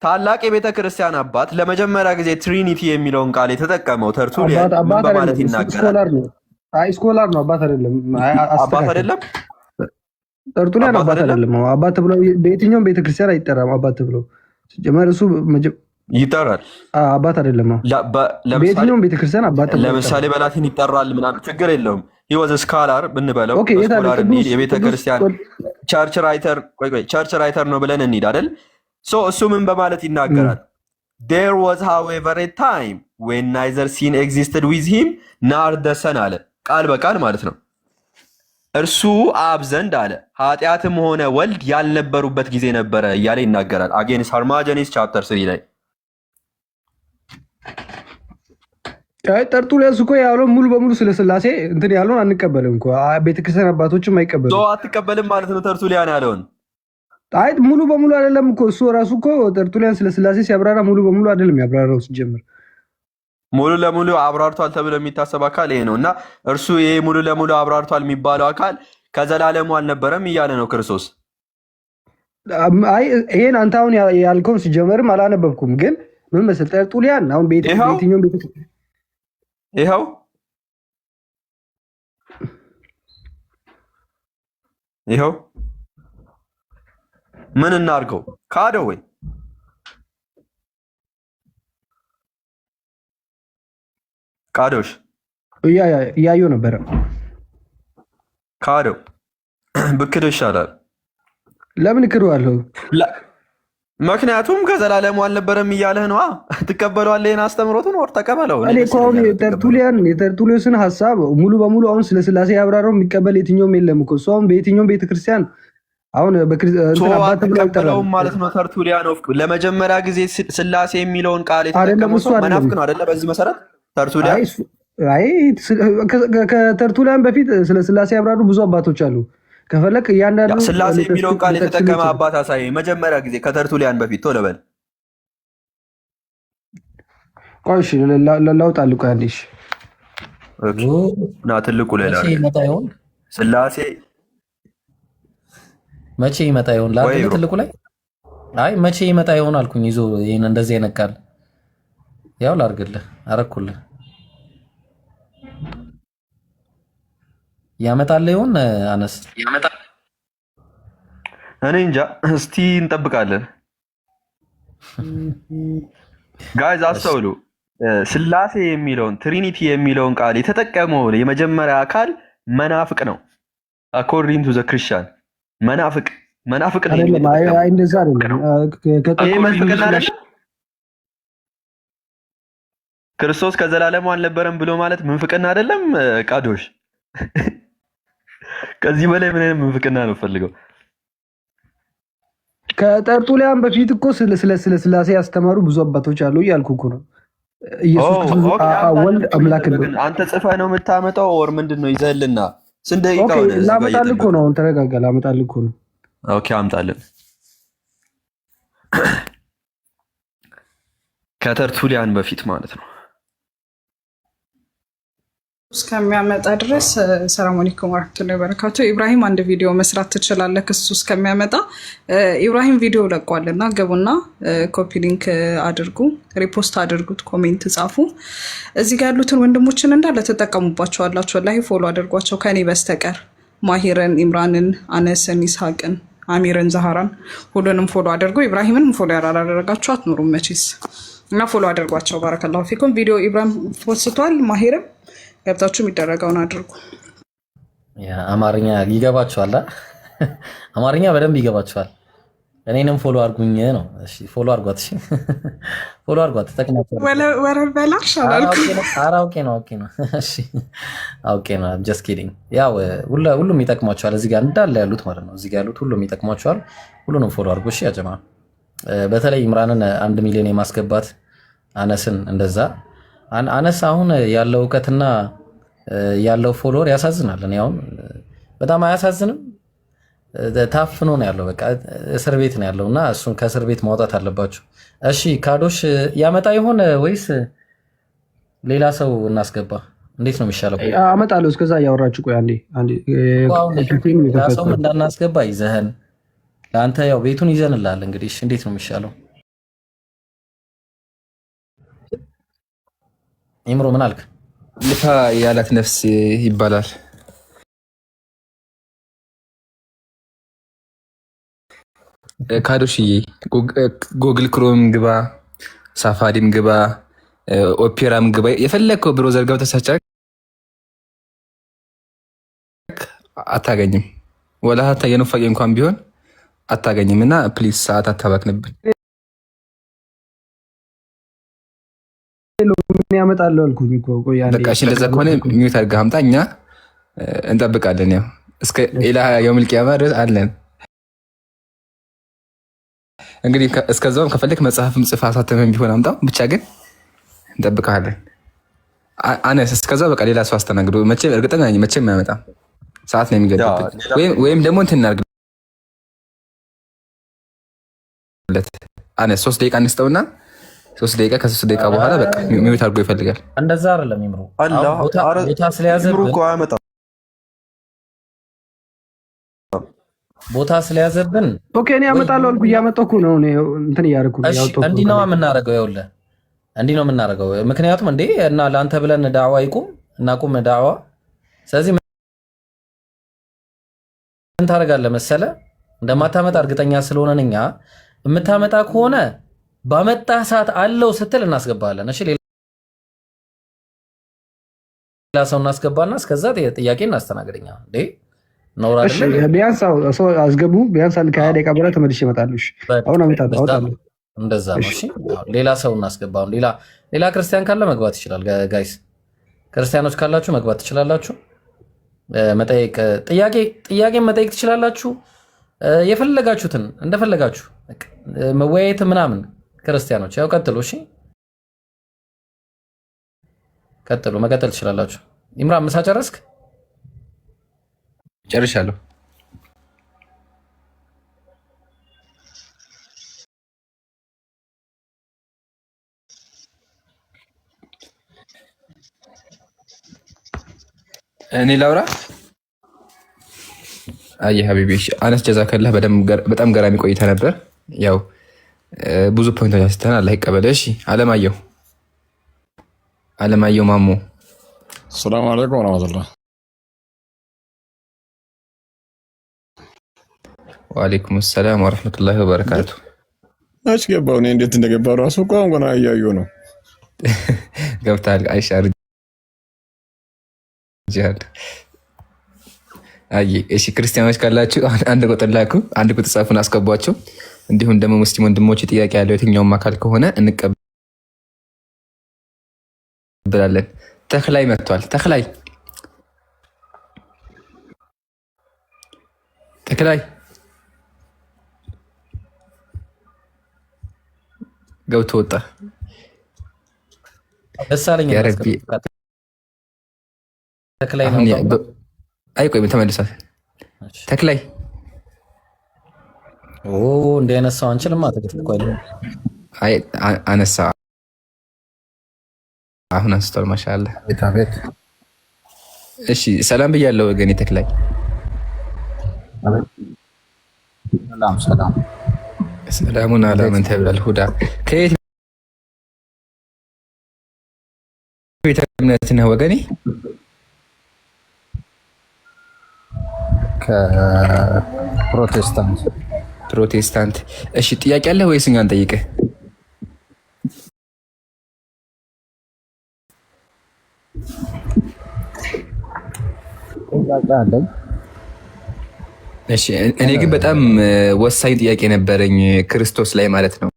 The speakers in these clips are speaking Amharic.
ታላቅ የቤተ ክርስቲያን አባት ለመጀመሪያ ጊዜ Trinity የሚለውን ቃል የተጠቀመው ተርቱሊያን አባት ምን አባት በማለት አይደለም፣ ይናገራል? Scholar ነው። አይ scholar ነው፣ አባት አይደለም። አይ አባት አስተካክል። አይደለም? ጠርጡልያን አባት አባት አይደለም? አይደለም። አባት ተብሎ በየትኛውም ቤተክርስቲያን አይጠራም። አባት ተብሎ ሲጀመር እሱ ይጠራል። አባት አይደለም። ለምሳሌ በየትኛውም ቤተክርስቲያን አባት ተብሎ ለምሳሌ አይጠራም። በላቲን ይጠራል ምናምን ችግር የለውም። He was scholar ብንበለው Okay፣ የት አለ በ scholar ቅዱስ እንሂድ። የቤተ ቅዱስ ክርስቲያን church writer፣ ቆይ ቆይ፣ church writer ነው ብለን እንሂድ አይደል? So እሱ ምን በማለት ይናገራል? There was however a time when neither sin existed with him nor the Son አለ። ቃል በቃል ማለት ነው። እርሱ አብ ዘንድ አለ ኃጢአትም ሆነ ወልድ ያልነበሩበት ጊዜ ነበረ እያለ ይናገራል። Against Hermogenes chapter 3 ላይ። አይ ጠርጡልያስ እኮ ያለው ሙሉ በሙሉ ስለ ስላሴ እንትን ያለውን አንቀበልም እኮ፣ ቤተክርስቲያን አባቶችም አይቀበሉም። አትቀበልም ማለት ነው ተርቱሊያን ያለውን? አይ ሙሉ በሙሉ አይደለም እኮ፣ እሱ ራሱ እኮ ጠርጡልያን ስለ ስላሴ ሲያብራራ ሙሉ በሙሉ አይደለም ያብራራው ሲጀምር። ሙሉ ለሙሉ አብራርቷል ተብሎ የሚታሰብ አካል ይሄ ነው እና እርሱ ይሄ ሙሉ ለሙሉ አብራርቷል የሚባለው አካል ከዘላለሙ አልነበረም እያለ ነው ክርስቶስ። አይ ይሄን አንተ አሁን ያልከውን ሲጀመርም አላነበብኩም፣ ግን ምን መሰል ጠርጡልያን አሁን ይኸው በየትኛውም ቤተ ይኸው ይኸው ምን እናርገው? ካደው ወይ ካዶሽ? እያየሁ ነበረ። ካደው፣ ብክደው ይሻላል። ለምን እክደዋለሁ? ምክንያቱም ከዘላለሙ አልነበረም እያለህ ነዋ። ትቀበለዋለህ? ይሄን አስተምሮቱን ወር ተቀበለው። እኔ እኔ ደስ እኮ አሁን ይለኛል ብትቀበለው። የጠርቱሊያን የጠርቱሊዮስን ሀሳብ ሙሉ በሙሉ አሁን ስለ ስላሴ ያብራራው የሚቀበል የትኛውም የለም እኮ። እሱ አሁን በየትኛውም ቤተክርስቲያን አሁን So እንትን አባት ተብሎ አይጠራም። አትቀበለውም ማለት ነው። ተርቱሊያን of ለመጀመሪያ ጊዜ ስላሴ የሚለውን ቃል አይደለም የተጠቀመው እሱ ሰው አይደለም። መናፍቅ ነው አይደለ? በዚህ መሰረት ተርቱሊያን አይ አይ ከተርቱሊያን በፊት ስለ ስላሴ ያብራሩ ብዙ አባቶች አሉ። ከፈለክ እያንዳንዱ ስላሴ የሚለውን ቃል ልጠቅስልህ የተጠቀመ ይችላል። አባት አሳይ። መጀመሪያ ጊዜ ከተርቱሊያን በፊት ቶሎ በል። ቆይ እሺ ላውጣልህ። ቆይ አንዴ እሺ። Okay፣ ና ትልቁ ላይ መቼ ላድርግ። ይመጣ ይሆን? ስላሴ መቼ ይመጣ ይሆን? ወይ ላድርግልህ bro ትልቁ ላይ። አይ መቼ ይመጣ ይሆን አልኩኝ። ይዞ ይሄን እንደዚህ አይነት ቃል ያው ላድርግልህ፣ አረኩልህ። ያመጣልህ ይሆን አነስ? እኔ እንጃ። እስቲ እንጠብቃለን። Guys አስተውሉ። ስላሴ የሚለውን Trinity የሚለውን ቃል የተጠቀመው የመጀመሪያ አካል መናፍቅ ነው። According to the Christian መናፍቅ መናፍቅ ነው ይሄንን አይደለም፣ አይ የተጠቀመው። አይ እንደዛ አይደለም። ይሄ ከጠርቱሊዮስ ምንፍቅና አይደለም። ክርስቶስ ከዘላለሙ አልነበረም ብሎ ማለት ምንፍቅና አይደለም? ቃዶሽ ከዚህ በላይ ምን አይነት ምንፍቅና ነው ፈልገው? ከጠርጡሊያን በፊት እኮ ስለ ስላሴ ያስተማሩ ብዙ አባቶች አሉ እያልኩ እኮ ነው። ኢየሱስ ክርስቶስ Okay፣ ወልድ አምጣልን አምላክ እኮ ነው። ግን አንተ ጽፈህ ነው የምታመጣው or ምንድን ነው? ይዘህልና ስንት ደቂቃ Okay ሆነ እዚህ ጋር ላመጣልህ እኮ እየጠበቅን? ነው። አሁን ተረጋጋ። ላመጣልህ እኮ ነው። Okay አምጣልን። ከተርቱሊያን በፊት ማለት ነው። እስከሚያመጣ ድረስ ሰላም አለይኩም ወረህመቱላሂ ወበረካቱ። ኢብራሂም አንድ ቪዲዮ መስራት ትችላለህ። እሱ እስከሚያመጣ ኢብራሂም ቪዲዮ ለቋል እና ገቡና copy link አድርጉ፣ repost አድርጉት፣ comment ጻፉ። እዚህ ጋር ያሉትን ወንድሞችን እንዳለ ትጠቀሙባቸዋላችሁ። ወላሂ follow አድርጓቸው ከኔ በስተቀር ማሂርን፣ ኢምራንን፣ አነስን፣ ይስሐቅን፣ አሚርን፣ ዛሃራን ሁሉንም follow አድርጉ። ኢብራሂምንም follow ያላደረጋችሁ አትኖሩም መቼስ እና follow አድርጓቸው። ባረከላሁ ፊኩም። ቪዲዮ ኢብራሂም ፖስቷል። ማሂርም ገብታችሁ የሚደረገውን አድርጉ። አማርኛ ይገባችኋል? አ? አማርኛ በደንብ ይገባችኋል። እኔንም follow አድርጉኝ ነው። እሺ follow አድርጓት። እሺ follow አድርጓት፣ ተጠቅማችኋል። ወረበላሽ ኧረ አላልኩም። አውቄ ነው፣ ኧረ አውቄ ነው፣ አውቄ ነው። እሺ አውቄ ነው። Just kidding። ያው ሁሉም ይጠቅሟቸዋል። እዚህ ጋር እንዳለ ያሉት ማለት ነው። እዚህ ጋር ያሉት ሁሉም ይጠቅሟቸዋል። ሁሉንም follow አድርጎ። እሺ ያጀማ፣ በተለይ ኢምራንን 1 ሚሊዮን የማስገባት፣ አነስን እንደዛ። አነስ አሁን ያለው እውቀትና ያለው follower ያሳዝናል። እኔ አሁን በጣም አያሳዝንም? ታፍኖ ነው ያለው። በቃ እስር ቤት ነው ያለው እና እሱን ከእስር ቤት ማውጣት አለባቸው። እሺ ካዶሽ ያመጣ ይሆን ወይስ ሌላ ሰው እናስገባ? እንዴት ነው የሚሻለው? አመጣለሁ። እስከዛ እያወራችሁ ቆይ አንዴ አንዴ። እኮ አሁን ስልኬን ሌላ እየከፈትኩ ሰውም ነው። እንዳናስገባ ይዘህን ለአንተ ያው ቤቱን ይዘንልሃል። እንግዲህ እሺ፣ እንዴት ነው የሚሻለው? ኢምሮ ምን አልክ? ልፋ ያላት ነፍስ ይባላል። ካዶሽዬ Google Chrome ግባ፣ Safari ም ግባ፣ ኦፔራም ግባ፣ የፈለግከው browser ገብተህ search አታገኝም። ወላ ሀታ የኑፋቄ እንኳን ቢሆን አታገኝም። እና please ሰዓት አታባክንብን። ያመጣለሁ አልኩኝ እኮ። ቆይ አንዴ። በቃ እሺ፣ እንደዛ ከሆነ mute አድርገህ አምጣ፣ እኛ እንጠብቃለን። ያው እስከ ኢላ የውመል ቂያማ ድረስ አለን። እንግዲህ እስከዛውም ከፈለክ መጽሐፍም ጽፈህ አሳተመን ቢሆን አምጣው፣ ብቻ ግን እንጠብቃለን። አነስ እስከዛ በቃ ሌላ ሰው አስተናግዶ፣ መቼም እርግጠኛ ነኝ መቼም አያመጣም። ሰዓት ነው የሚገድብን። ወይም ደግሞ እንትን እናድርግለት፣ አነስ 3 ደቂቃ እንስጠውና 3 ደቂቃ ከ3 ደቂቃ በኋላ በቃ mute አድርጎ ይፈልጋል። እንደዛ አይደለም ኢምሮ፣ ቦታ ስለያዘብን ቦታ ስለያዘብን okay፣ እኔ አመጣለሁ አልኩ። እያመጣሁ እኮ ነው እንትን እያደረኩ ነው። እንዲህ ነው የምናደርገው። ይኸውልህ እንዲህ ነው የምናደርገው። ምክንያቱም እንዴ እና ለአንተ ብለን ዳዕዋ ይቁም እናቁም ዳዕዋ። ስለዚህ ምን ታደርጋለህ መሰለህ፣ እንደማታመጣ እርግጠኛ ስለሆነን እኛ የምታመጣ ከሆነ ባመጣህ ሰዓት አለው ስትል እናስገባለን። እሺ ሌላ ሰው እናስገባና እስከዛ ጥያቄ እናስተናግደኛ። እንዴ ነውር አይደለም። ቢያንስ ሰው አስገቡ። ቢያንስ አንድ ከ20 ደቂቃ በኋላ ተመልሼ እመጣለሁ። እሺ አሁን አመጣለሁ፣ አወጣለሁ። እንደዛ ነው። እሺ ሌላ ሰው እናስገባ። ሌላ ሌላ ክርስቲያን ካለ መግባት ይችላል። Guys ክርስቲያኖች ካላችሁ መግባት ትችላላችሁ። መጠየቅ ጥያቄ ጥያቄ መጠየቅ ትችላላችሁ። የፈለጋችሁትን እንደፈለጋችሁ መወያየት ምናምን ክርስቲያኖች ያው ቀጥሉ። እሺ ቀጥሉ፣ መቀጠል ትችላላችሁ። ኢምራን ምሳ ጨረስክ? ጨርሻለሁ። እኔ ላውራ። አይ ሀቢቢ አነስ ጀዛከላህ። በጣም ገራሚ ቆይታ ነበር። ያው ብዙ point ኦች አንስተናል። አላህ ይቀበልህ። እሺ አለማየሁ አለማየሁ ማሞ ሰላም አለይኩም ወረህመቱላህ። ወአለይኩም ሰላም ወረህመቱላሂ ወበረካቱ። መች ገባሁ እኔ እንዴት እንደገባሁ እራሱ እኮ አሁን ገና እያየሁ ነው። ገብተሃል። አይሻ ጂሃድ አይ እሺ፣ ክርስቲያኖች ካላችሁ አንድ ቁጥር ላኩ፣ አንድ ቁጥር ጻፉን፣ አስገቧቸው። እንዲሁም ደግሞ ሙስሊም ወንድሞች ጥያቄ ያለው የትኛውም አካል ከሆነ እንቀበላለን። ተክላይ መጥቷል። ተክላይ ተክላይ ገብቶ ወጣ። ደሳለኝ ያረቢ ተክላይ ነው። አይ ቆይ ተመልሷል። ተክላይ እንዲህ አይነት ሰው አንችልም። አይ አነሳ፣ አሁን አንስቷል። ማሻአላህ። እሺ ሰላም ብያለሁ ወገኔ ተክላይ። ሰላም ሰላም። ሰላሙን አላ መን ተብሏል። ሁዳ ከየት ቤተ እምነት ነህ ወገኔ? ከፕሮቴስታንት። ፕሮቴስታንት። እሺ ጥያቄ አለህ ወይስ እኛን ጠይቅህ? ጥያቄ አለኝ። እሺ እኔ ግን በጣም ወሳኝ ጥያቄ ነበረኝ ክርስቶስ ላይ ማለት ነው።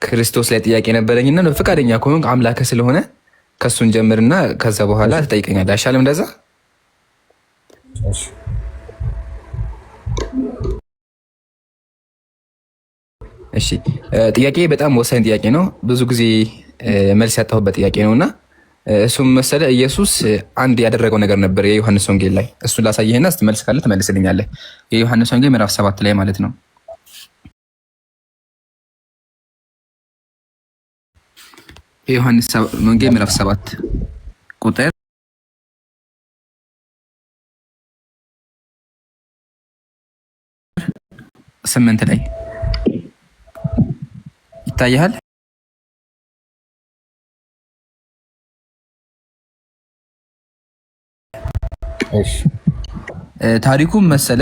ክርስቶስ ላይ ጥያቄ ነበረኝና ፈቃደኛ ከሆንክ አምላክህ ስለሆነ ከእሱን ጀምርና ከዛ በኋላ ትጠይቀኛለህ። አይሻልም እንደዛ? እሺ ጥያቄ በጣም ወሳኝ ጥያቄ ነው። ብዙ ጊዜ መልስ ያጣሁበት ጥያቄ ነው እና እሱም መሰለ ኢየሱስ አንድ ያደረገው ነገር ነበር የዮሐንስ ወንጌል ላይ። እሱን ላሳይህና እስቲ መልስ ካለ ትመልስልኛለህ። የዮሐንስ ወንጌል ምዕራፍ 7 ላይ ማለት ነው። የዮሐንስ ወንጌል ምዕራፍ 7 ቁጥር 8 ላይ ይታያል። እሺ። ታሪኩም መሰለ